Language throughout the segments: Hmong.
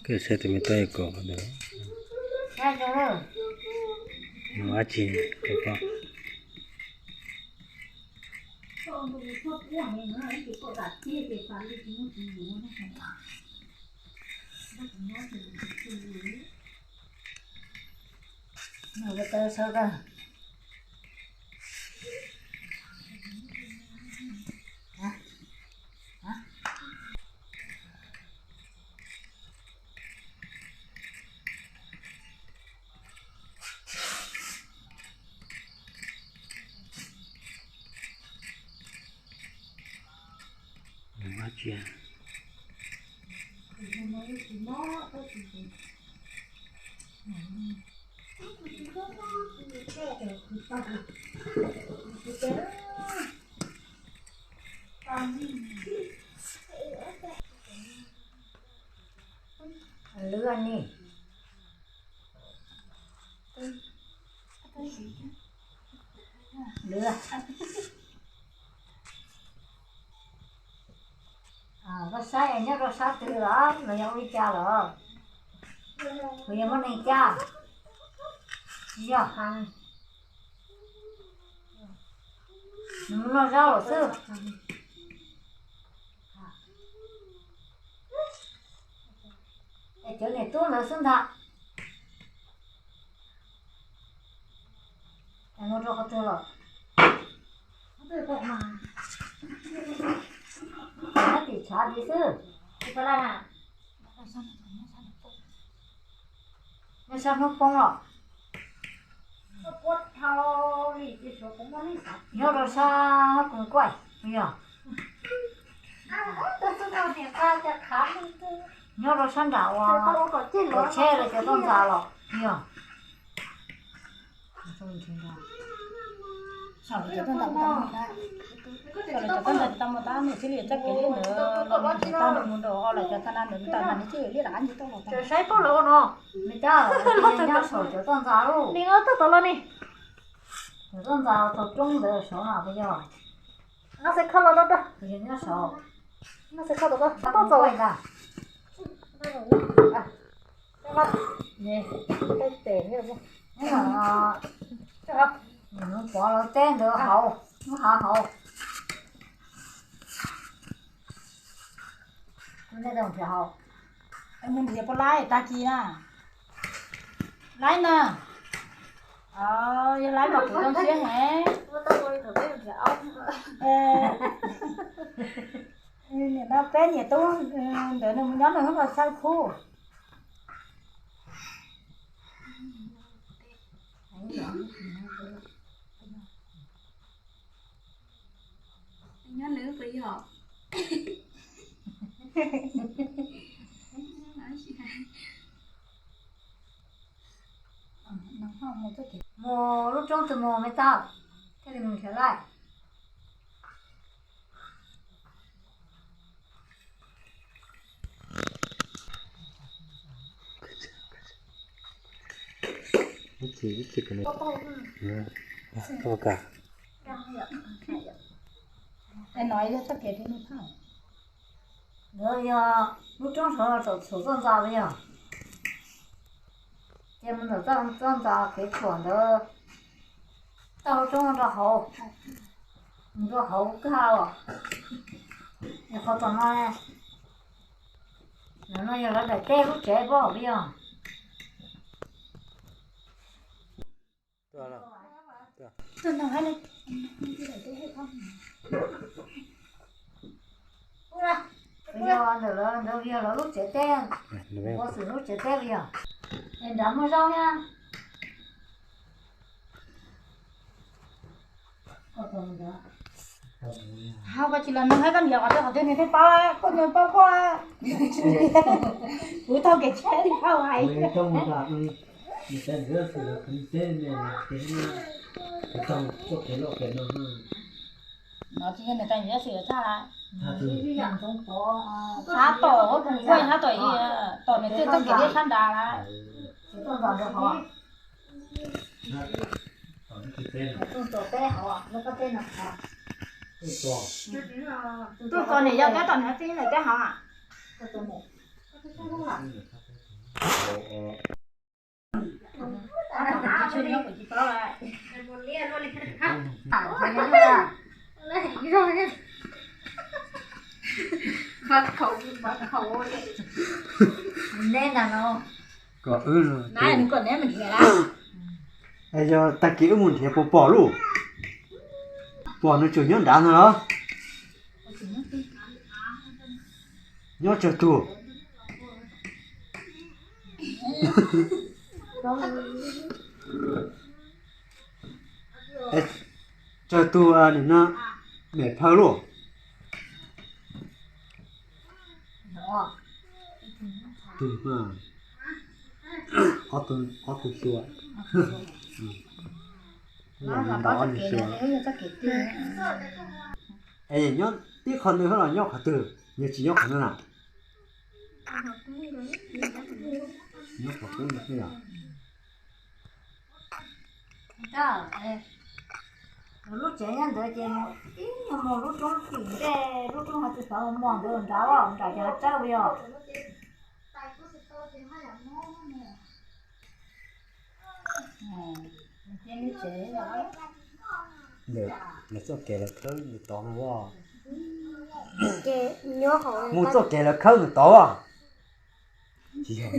Koj saib tus me tub kom ntawd. Nws ua tsi rau koj? Lwb ni. Lwb. Koj saib nyob rau sab twg los los yog ua li cas los? Kuv yog muaj neeg caj, tsis yog, nws mus noj zaub lawm xwb. Es cov niam tub ntawd xwb ntag. Es mus rau qhov twg los? Nyob tim tshav tid xwb. Nyob sab hnub poob los? Nyob rau sab koos kuaij yog. Nyob rau sab nram uas tsheb los cov toj ntxas los yog. Tau mus tab, nws thiaj li txoj kev li ntawd los mus tag mus rau ho los cov tag na nws tawm ntawd nws thiaj li rov qab nce toj los. Saib poj lawv ua no, nws cab nyob saum cov toj ntxas lauj. Nws toj tod los ni. Cov toj ntxas thaum roob ntawd saud no puas yog? Nqa xav kho los tau, puas yog nyob saud? Nqa xav kho los tau, toj txaus ntag. Pov lawv teb ntawd hauv, lub hav hauv. Nws nrhiav puas laib tag kis na? Laib na. Yog laib mas kuv zoo siab heev. Nim no peb niam tub ntawd nws mus nyob nws lub qhov xaw khub. Nyob nws puas yog? Mus lub roob twg mus me tub, thiaj li mus nrhiav laij. Ntawd yog lub roob saud saum txoj ntxa los yog? Ces mus ntawm txoj ntxa kev tshuam ntawd, tau lub roob rau hauv, mus rau hauv kag os. Qhov tom no, no yog lawv daim teb lub tsev pob hauv yog. Yog ntawm lawv, ntawd yog lawv lub tsev teb, ua xwm lub tsev teb yog. Es nrad muaj zaub thiab. Hauv ko tsis los nug hais koj niam qhov twg qhov twg nws thiaj paub, koj nws paub koj. Kuv taug kev tsheb li phauj hais. No tsis yog nws tas nws xwm tshaj la. Sab tom, kuj sab tom, tom nws tej txoj kev liab sab nrad la. Tuaj ko niam yog kab tom nws txij nws tej hov. Kom wb, yog tag kis wb mus nrhiav puas pom lauj? Pom nws tseem nyob nrad no los? Nyob tsawg tug? Tsawg tug nim no mem phawj lauj? Tug, ob tug xyuas. Nyob tib qhov ntawd los nyob qhov twg, yog tsis nyob qhov no na? Nyob qhov pub no xwb yog. Lub tsev nyob ntawd ces mus ib nyuag mus lub roob tim ntej, lub roob hais tsis tau mus ntawd nrad, nram ces hav tsawb puas yog? Lawv txoj kev lawv khawb ntawm tod no as. Mus txoj kev lawv khawb ntawm tod as. Tsis yog,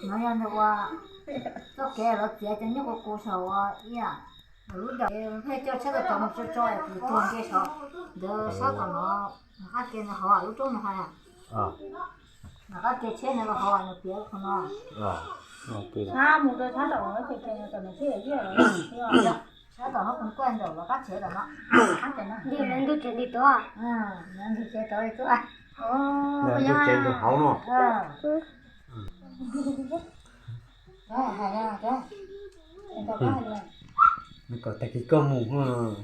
no yog ntawm ua txoj kev lawv txiav cov nyuj qus qus saum ua ib yam. Lub dawm pheej coj tsheb tau tod mus tso tso es kuv tuag nce saud ntawd sab tom no, qab ke ntawd hauv lub roob no hais. Qab ke tsheb ntawd los hauv nws piav qhov no. Sab mus rau sab tom no ces tom no thiaj yog, sab tom no kuj kuaj ntawm los qab tsev tom no. Ntug tsev li tuaj, ntug tsev tod li tuaj. Ntug tsev ntug hauv no. Nws kom tag kis koj mus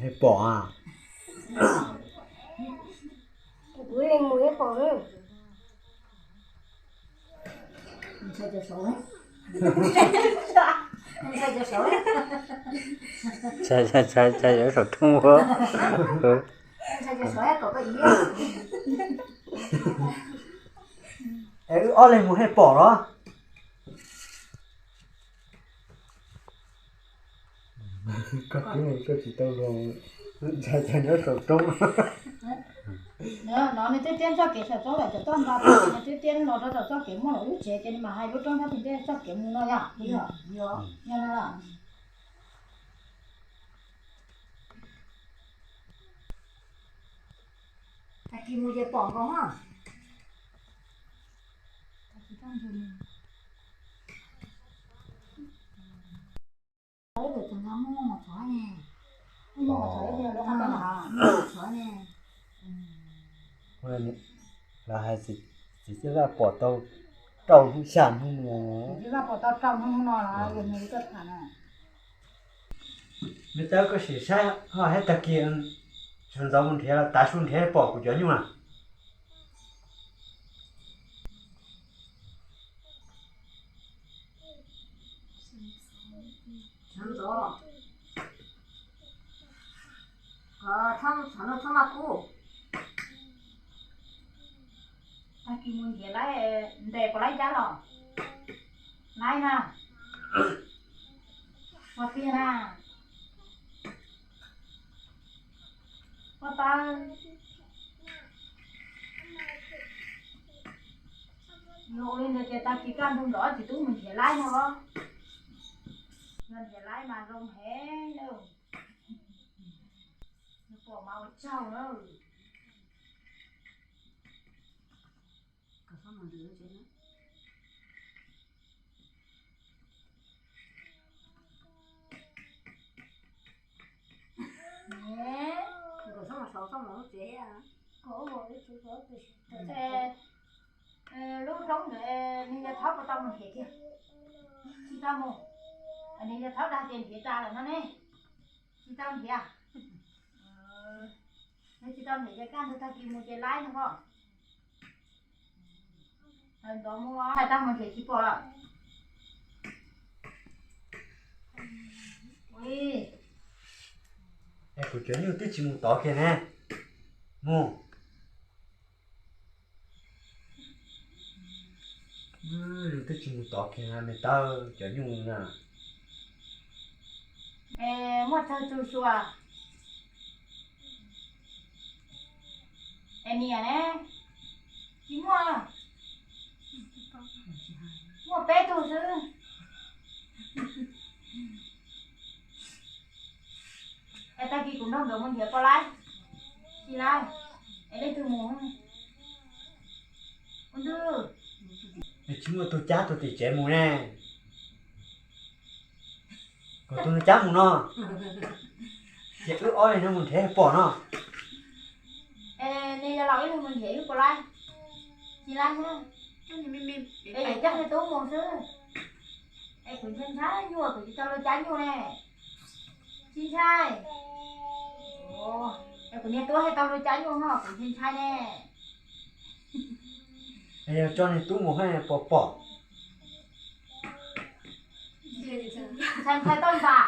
thiaj pom a. Kuv li mus thiaj pom. Ntshai cov saum roob. Es wb ob leeg mus thiaj pom los? Koj tsis tau los, ntshai cov nyob saum roob. No nws twb tiab txoj kev saum roob lawm, cov toj nra nws twb tiab los rau tom txoj kev muaj lawm lub tsev ces nws mam hais lub roob sab tim ntej txoj kev mus no yom. Yog no. Tag kis mus ces pom nkaus na. Lawv hais txiv Txhiaj Vaj pom tau rau hnub xya hnub no. Txiv Txhiaj Vaj pom tau rau hnub no los yog nws li tuaj tham na. Nws tau koj sim saib ho thiab tag kis sawv ntxov mus nrhiav los tav su nrhiav pom kuv cov nyuj na. Sawv ntxov, txhob maj kub. Tag kis mus nrhiav laib, ntes puas laib cab los? Laib na. Ua tiag na. Ua tau. Yog ua li ntawd ces tag kis kaj ntug nrog ob txiv tub mus nrhiav laib no los. Yog nrhiav laib mas zoo heev na. Nws pom mas ua tsaug na. Lub roob ntawd nws yog thaub puas tau mus nrhiav kiag? Tsis tau mus. Nws yog thaub dag tias nrhiav tas lawm no ne. Tsis tau nrhiav. Nws tsis tau nrhiav ces kaj ntug tag kis mus ces laib no koj. Sawv ntxov mus, hais tag mus nrhiav tsis pom lawm. Es kuv cov nyuj twb tsis mus tod kiag ne. Mus, nws twb tsis mus tod kiag me tawb cov nyuj na. Es muaj tsawg tug xyuas? Es niam ne? Tsis muaj, muaj peb tug xwb. Es tag kis kuv nrog nkawd mus nrhiav puas laib? Tsis laib. Es leej twg mus? Ua ntuj, es tsis muaj tug cab tug tim tsev mus ne. Kom tus nws cab mus no, ces wb ob leeg no mus nrhiav pom no. Es nws yog los wb mus nrhiav wb puas laib? Tsis laib thiab. Es yog coj niag tub mus xwb. Es kuv ntshai ntshai nyuj, kuv tsis tau luag cab nyuj ne. Tsis ntshai. Es kuv niag tub thiaj tau luag cab nyuj no, kuv ntshai ntshai ne. Es yog coj niag tub mus thiab puas pom? Ntshai ntshai toj ntxas.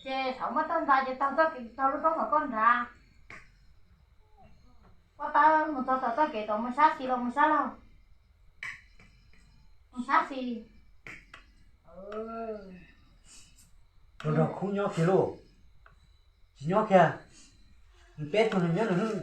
Ces thaum muaj toj ntxas ces taug txoj kev, taug lub roob uas koj nrad. Koj tab mus txog tom txoj kev tod mus sab xis los mus sab laug? Mus sab xis. Mus nrog khub nyob kiag lauj. Tsis nyob kiag, nws peb tug nws nyob nws.